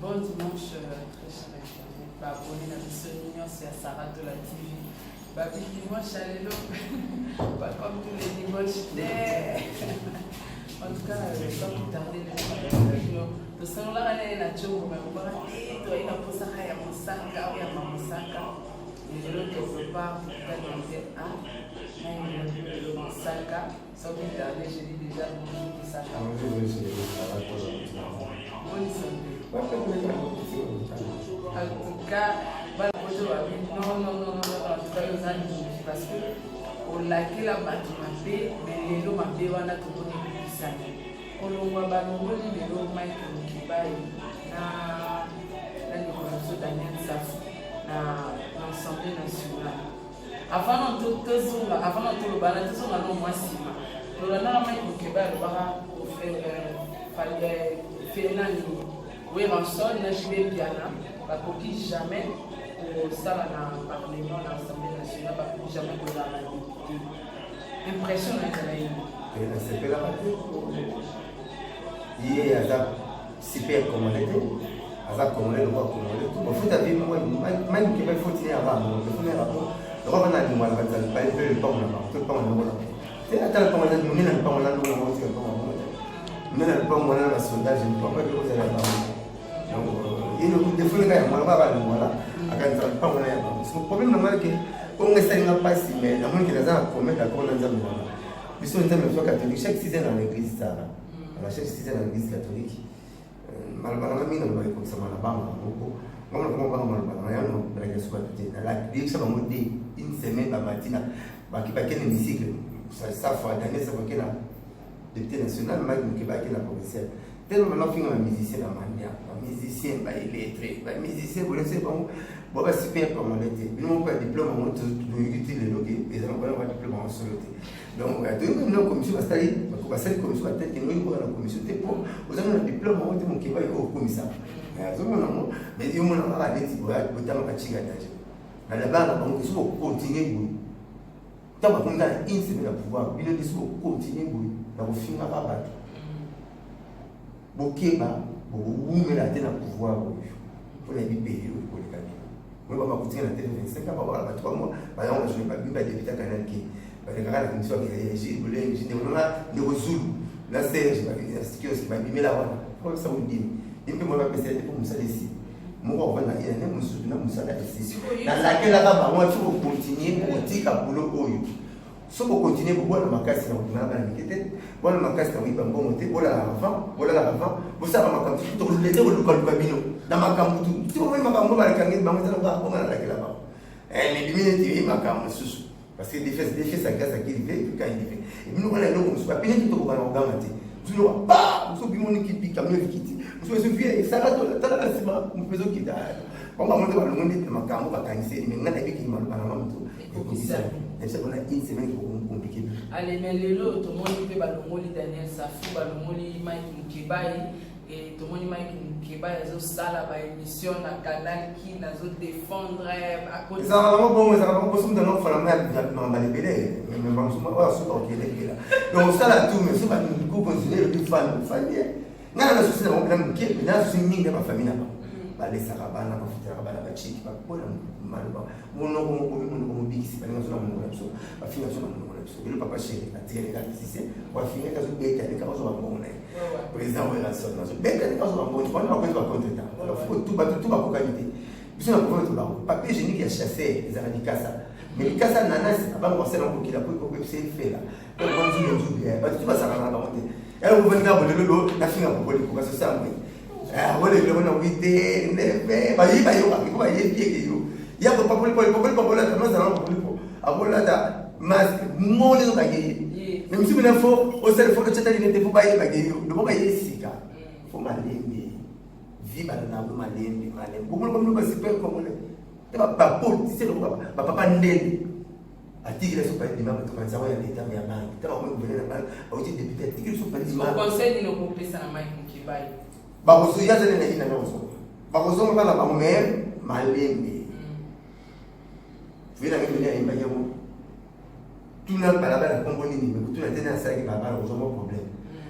Bon dimanche, très cher internaute, ba abonné na biso nyonso ya Saratola TV. Babi dimanche ya lelo, pas comme tous les dimanches te. En tout cas, sans plus tarder, lelo tosangolaka naye na congo me obaka te toyei na mposaka ya mosaka oyo ya mamosaka lelo quelque part tokutani a na ye lelo mosaka. Sans plus tarder, je dis déjà bonjour Mosaka. Bonjour, monsieur Saratola. Bonne santé. En tout cas, bana poto babi non non non non non, en tout cas oza ndoki parce que olakela bato mabe, mais lelo mabe wana tomoni ekokisami. Kolongwa balongoli lelo Mike Mukebayi na ndeko na biso Daniel Safu na Assemblée nationale. Avant na tozonga, avant na toloba na tozonga no mwa nsima, tolandaka Mike Mukebayi alobaka Fernando Werrason na JB Mpiana bakoki jamais kosala na parlement, na Assemblée nationale, bakoki jamais kozala na député. Impression na ezala ye? Nasepelaka te. Ye aza super congolais te, aza congolais lokwa congolais to bafuta vie moko. Mike Mukeba foti ne yaka mongo foti ne yaka po lokwa bana lingwala bazali bali mpe lopango na bango to lopango na bango na te. Ata lopango na monene na lopango na ndongo yango tika lopango yango te, monene na lopango wana na basondage lopango eke kozala ya bango. Donc ye defo eka yango wana kaka lingwala akanisaka lopango na ya bango. So problème na ngai ke onga esalinga mpasi, mais namoni ke naza na commun d'accord na Nzambe nanga. Biso Nzambe biso catholique, chaque 6 na l'église sara na chaque 6 na l'église catholique. Maloba nanga mingi naloba ekokisama na bango moko. Ngamona koma banga maloba nanga yango balakisa suka te. Nayebisa bango de une semaine bamati na bakende hémicycle. Safa, Daniel Safa ake na député national, Mike Mukeba ake na provincial. Tellement banafinga bamusicien na mania, bamusicien baillettré, bamusicien bolese bango bo basuper congolais te. Bino moko ya diplôme yango toyoki ti lelo ke ezala bana ba diplôme yango solo te. Donc toyoki na commission, basali commission batali ke ngoyi koka na commission te mpo oza na diplôme yango te. Mokeba yo okomisa azomona yango, mais yo mona kaka neti botanga bacika danger na bana na bango. Soki okontinue boye, ntango bakomi kaka na une semaine ya pouvoir, bino nde soki okontinue boye na kofingaka bato, bokeba, bokowumela te na pouvoir oyo mpona yebi oyo koleka bino. Oyo bamakotinga na tv 25 babala bato 3 mois bayango bazwi babimi badéputé Canal K, balekaka na commission ya ndeko nanga, ndeko Zulu na Serge Kioski babimela wana oyebisa kodimi ye mpe mwana bapesa ye te mpo mosala esi moko akovanda ye na mosusu na mosala esisi. Nalakelaka bango soki okontinue kotika boulot oyo, soki okontinue kobwana makasi na kobima na bana mike te, bwana makasi na koyiba mbongo te, bolalaka avant, bolalaka avant, bosalaka makambo tokolete kolukaluka bino na makambo tu ti bomoi makambo balekangi bango eza lokola bonga. Nalakela bango ebimi neti makambo mosusu parce que défense ya grâce akili ve quand il fait ebino wana eloko mosusu bapine te tokokana koganga te. Mosusu eloko pa mosusu obimoni kipi camion ekiti, mosusu ezovi esala tala na nsima mosu ezokita bango. Bango nde balongo nde makambo bakaniseli, mais ngai nayebiki maloba nanga moto ekokisami na biso mpona une semaine compliqué. Ale, mais lelo tomoni mpe balongoli Daniel Safu, balongoli Mike Mukebayi e tomoni Mike Mukebayi azosala baémission na Canal Kin, azodéfendre. Ezalaka bango bongo, ezalaka bango poso moto anokofala makambo ebele, bamosusu oyo asuka okende ebela. Donc osala tout, mais so bakocontinue elobi fani fani. Ngai na susi na bango mpena moke, mais na susi mingi na bafamille na bango. Balesaka bana, bafutelaka bana bachiki bakola maloba monoko mokomi monoko mobikisi balinga so na monoko na biso, bafinga biso na monoko na biso. Lelo papa chéri atikaleka musicien bafingaki, azobeta leka bazwa bambongo na ye. Président Werrason azobeta leka azwa bambongo wana bakonzi bacontre ta. Alors faut tout bato tu bakokani te. Biso na pouvoir tobako papier hygiénique ya chasseur ezalaka likasa, mais likasa nanasi abango basala kokila po ekokebisa efela po nzube nzube. Bato tu basakana na bango te. Yalo kovandika bolelolo nafinga pokoliko kasi osala moye oleloko na wite neve bayebi bayokaka po bayebi eke yo ya kopapolipo akolata mazala popolipo akolata masque moko ezokake ye. Mais mosusu mina fo osala fo otyata line te fo bayebake yo loboko ye sika fo malembe vi bana nango malembe malembe bomona komino basuper congolais te bapoliticien lokola bapapa ndenge atikila so pali dima bato kanisa ya leta ya banque ntango akomi gouverneur na banque auti député atikili so pali dima. Conseil nini okopesa na Mike Mukebayi? Bakozwa ya zali na ina nyonso, bakozonga kaka na bango mais malembe. Vie na ngai mene ayembaki yango tuna balabala nkombo nini, me kotuna te nde asalaki balabala kozwa mwa problème.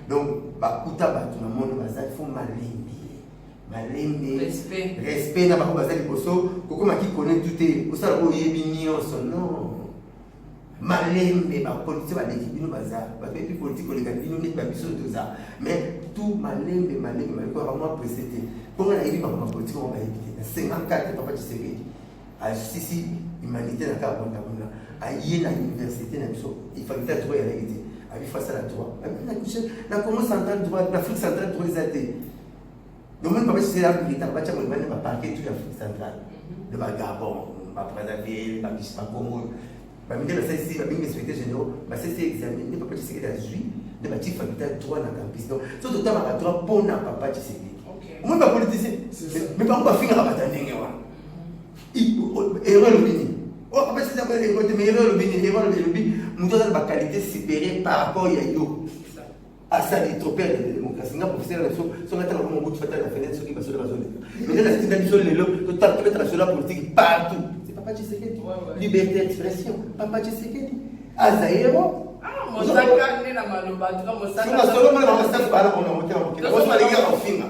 Donc bakuta bato na monde bazali fo malembe. Malembe. Respect. Respect na bango baza liboso, kokoma ki connaît tout te, osala oyo oyebi nyonso, non. Malembe, bapolitike baleki bino, baza bato bayebi politike koleka bino neti babiso toza, mais tout malembe, malembe, malembe, kaka mwa presse te. Mponga nayebi makambo ya politike ngo bayebi te. Na 54, papa Tshisekedi asisi humanité na kaka konda kuna, aye na université na biso, faculté ya droit eyalaki te, abi fasala droit na Congo central, droit na Afrique centrale, droit eza te. Domoni papa Tshisekedi amilitaka, batya molimani baparquet tout ya Afrique centrale, de baGabon, baBrazzaville, baCongo, baminde basalisi, babengi inspecteur généraux, basalisi examen nde papa Tshisekedi azwi, nde batie faculté ya droit na campus. Donc so totangaka droit mpona papa Tshisekedi. Omoni bapoliticien, mais bango bafingaka bato ya ndenge wana. Erreur elobi nini? Oh, papa Tshisekedi erreur te, mais erreur elobi nini? Erreur elobi moto aza na baqualité supérieure par rapport ya yo, asali tropère de démocratie. Nga professeur na biso, soki atanga komo mobutu, fatala na fenêtre soki basoda bazoleka. Mais nde natinda biso lelo tobetaka sur la politique partout, c'est papa Tshisekedi. Liberté d'expression, papa Tshisekedi aza héros. Mosaka nde na maloba tuka mosaka. Solo mona bango staff bana kona motema mokili oso balingi ya kofinga,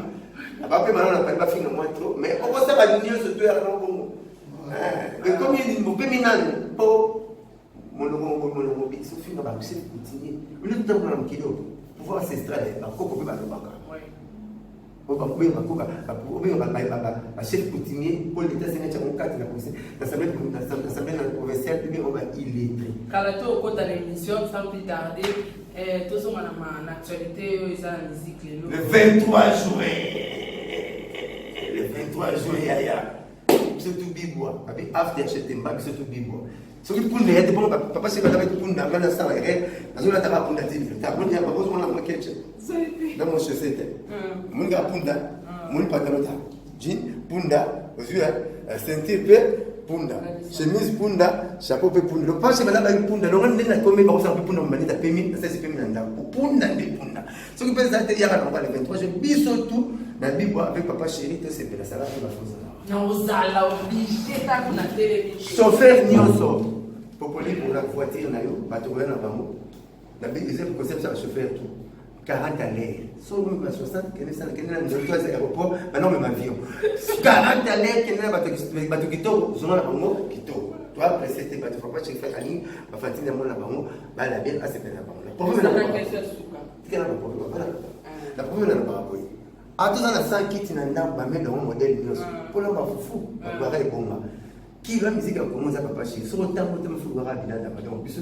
bape bana na pali bafinga mwa trop, mais okosala nyonso to yaka na bongo ekomi opemi nanu mpo molongo molongo biso finga bachef coutumier. Bino totambola na mokili oyo, pouvoir ancestral, bakoko mpe balobaka, obenga bachef coutumier mpo leta asenga tiango kati na assemblée provinciale, obenga ba illettré. Kala te okota na émission, sans plus tarder, tozonga na actualité oyo eza na musique lelo. Le 23 juin, le 23 juin, yaya, biso tu bibwa abi after chetemba, biso tu bibwa. Soki punda ya te, bongo papa seki azalaki punda, nga nasala erreur, nazolataka punda ti ta moni ya bakozomona mwa keche na mo chaussette te, moni kaka punda, moni pantalon ta jean punda, ozwi ceinture mpe punda, chemise punda, chapeau mpe punda. Donc papa balabaki punda longa nde nakomi bakosala mpe punda mobanita pemi, nasalisi pemi na ndako punda nde punda. Soki mpe eza te, yaka na le 23 juin, biso tout na bibwa avec papa chéri, tosepela sala mpe bakozala. Na ozala obligé ntango na telemi. Chauffeur nyonso popoli mpona voiture na yo, bato koya na bango eza concept ya chauffeur tout 40 à l'heure, so omema 60, kende sana, kende na nzoto aza aéroport, bana omema avion 40 à l'heure, kende na bato kitoko, zonga na bango kitoko. Toapresse te bato. Papa chefe alingi bafantine yango na bango bala bien, asepela na bango. Tikala na problème, na problème na lobaka boye: atoza na 100 kiti na ndako, bamede yango modèle nyonso mpona bafufu babwaka ebonga kilo ya musique ya Kongo eza papa chéri. Soki otango te mofuku kaka bilanda. Donc biso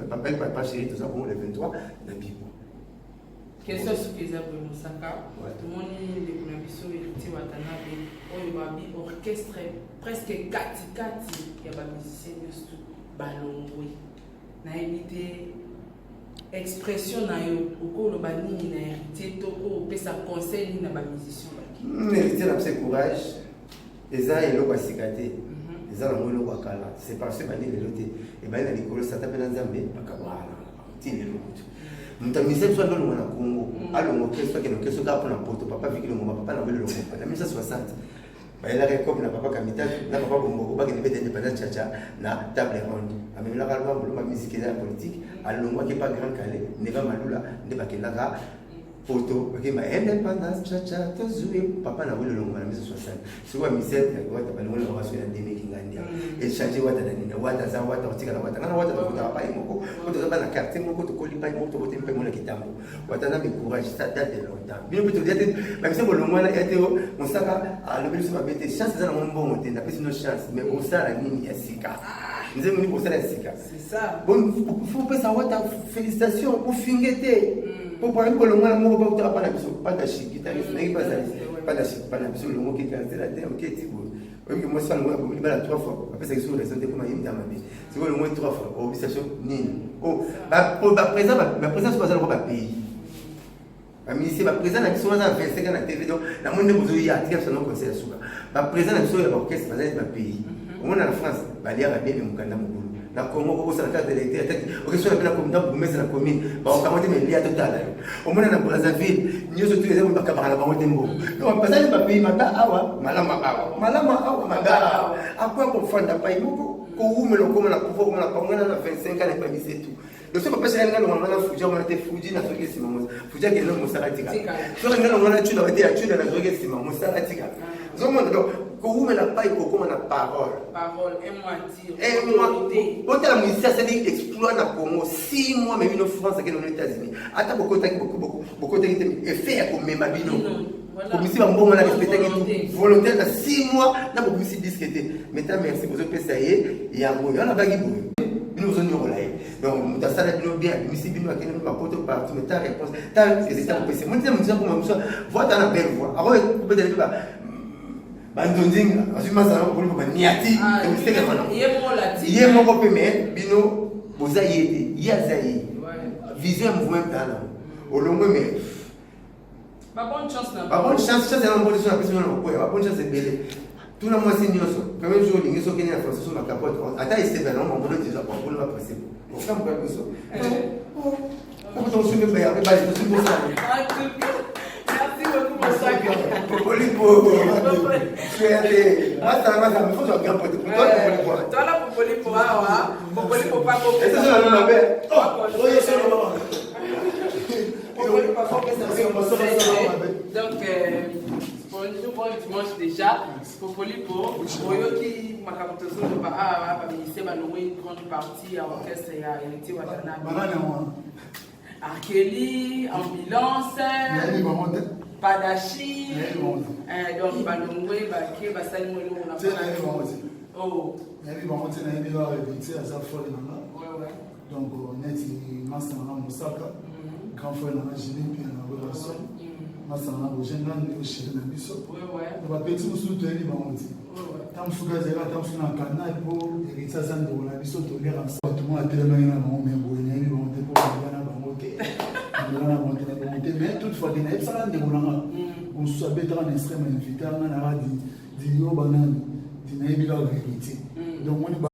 papa chéri toza bongo le 23 na bibo. Question soki eza boye, mosaka, tomoni ndeko na biso Héritier Watanabe oyo babi orchestre presque katikati ya bamusicien nyonso balongwe. Nayebi te expression na yo, okoloba nini na Héritier to opesa conseil nini na bamusicien baki? Héritier na biso, courage. Eza eloko ya sika te, eza nango eloko ya kala. Séparation ebandi lelo te, ebandi na likolo. Sata mpe na Nzambe bakabwana ti lelo. Kutu moto amise biso andolonga na Congo, alonga orchestre, akende orchestre kaka mpona poto. Papa Viki Longomba, papa na belo Longomba, na 1960 bayelaka ekope na papa Kamitatu na papa Bomboko, bakende bete indépendance chacha na table ronde, amemelaka lwambo lomba. Musique eza ya politique. Alongwaki pa Grand Kale, Neva Malula, nde bakendaka poto, bakemba indépendance chacha tozwi. Papa na welo Longomba na 1960. Sikoyo bamisele wata balongoli bango baso ya ndemeki ngandia échange wata na nini. Wata aza wata, otikala wata. Ngana wata tokotaka pai moko po toza bana quartier moko, tokoli pai moko, tobotemi pai moko na kitambo. Wata na courage, ça date de longtemps. Bino mpe tolia te, bamise bolongo wana ya te. Mosaka alobi biso mabe te. Chance eza nango mbongo te. Napesi no chance, mais osala nini ya sika? Nzembo nini kosala ya sika? Faut opesa wata félicitation, ofinge te, po parmi bolongo wana moko bautaka mpa na biso, padashi guitariste ndenge bazali padashi mpa na biso. Longo okekantela te, oketi boye, oyebiki mwasi wana abomi libala trois fois, bapesaki so raison te mpona yemita mabe. Sikoyo longo trois fois, obisa so nini? Baprésident so baza lokwa bapays, bamusicien, baprésident na biso baza na 25 na TV. Donc namoni nde bozoya, tika biso na conseil ya suka. Baprésident na biso ya baorchestre baza neti bapays. Omona na France baliaka bien, me mokanda mobulu. Na Congo kokosala carte d'électeur, ataki okesola mpe na bourgmestre na commune, bakokango te, me lia totala yo. Omona na Brazzaville nyonso tu eza bakabaka na bango te mbongo. Donc bazali bapays mabe awa, malamu awa, malamu awa, mabe awa. Akoya kofanda pai moko, kowumela, okoma na pouvoir, okoma na pangwana na 25 ans na epamise tout. Donc soki bapesaka nga longa nga na Fuji wana te, Fuji nazoki nsima, Fuji akende mosala tika. Soki nga longa na Tuna te, ya Tuna nazoki nsima mosala tika. Ozomona, donc kowumela pai kokóma na parole. Parole, un mois dire. Un mois. Botala musicien asali exploit na Congo 6 mois, mais bino France, akende no États-Unis, ata bokotaki, bokotaki te, effet ya komema bino komisi bambongo na respectaki tout volontaire na 6 mois na bobimisi disque te. Mais ta merci bozopesa ye yango wana baki boye, bino bozonyokola ye. Donc moto asala bino bien, abimisi bino, akende bino bapoto partout, mais ta réponse, ta résultat kopesa moni te. Moto akoma mosu voix, ta na belle voix, akoki kobetela mpe bandondinga, azwi masala koliko baniati ye moko mpe. Mais bino boza ye te, ye aza ye vision ya mouvement tala olongwe, mais babonne chance na babonne chance, chance yana mboni so napesi bino na kokwea. Babonne chance ebele. Tuna mwasi nyonso, premier jour olingi soki na français so makapote, ata esepela nango mambono te, eza bapona bapresse okamboka biso. En tout cas, merci beaucoup, Mosaka. Popolipo masala masala mifoto ya grand pote. Tola Popolipo awa, Popolipo pako. Oyo solo mama. Popolipo pako. Donc bonjour, bon dimanche déjà. Popolipo, oyoki makambo tozoloba awa, baministère balongwe une grande partie ya orchestre ya Héritier Watanabe. Banani yango? Arkeli, ambulance, Nayebi bango te. Padashi. Nayebi bango te. Donc balongwe, bake basali mo eloko na Te, nayebi bango te. Oh. Nayebi bango te. Nayebi kaka Héritier aza frère na nga. Donc neti master na nga Mosaka, grand frère na nga Jili mpe na Werrason, master na nga Roger Ngandi, o chéri na biso. Bapeti mosusu toyebi bango te. Ta mosusu azalaka, ta mosusu na canal, mpo Héritier aza ndeko na biso, toliaka bato moko atelemaki na bango. Me boye nayebi bango te, mpo balia na bango te, balia na bango te, na bango te. Mais toutefois ke nayebisaka ndeko na nga mosusu abetaka na extrême, invité nga naka di yo banani di, nayebi kaka Héritier. Donc moni.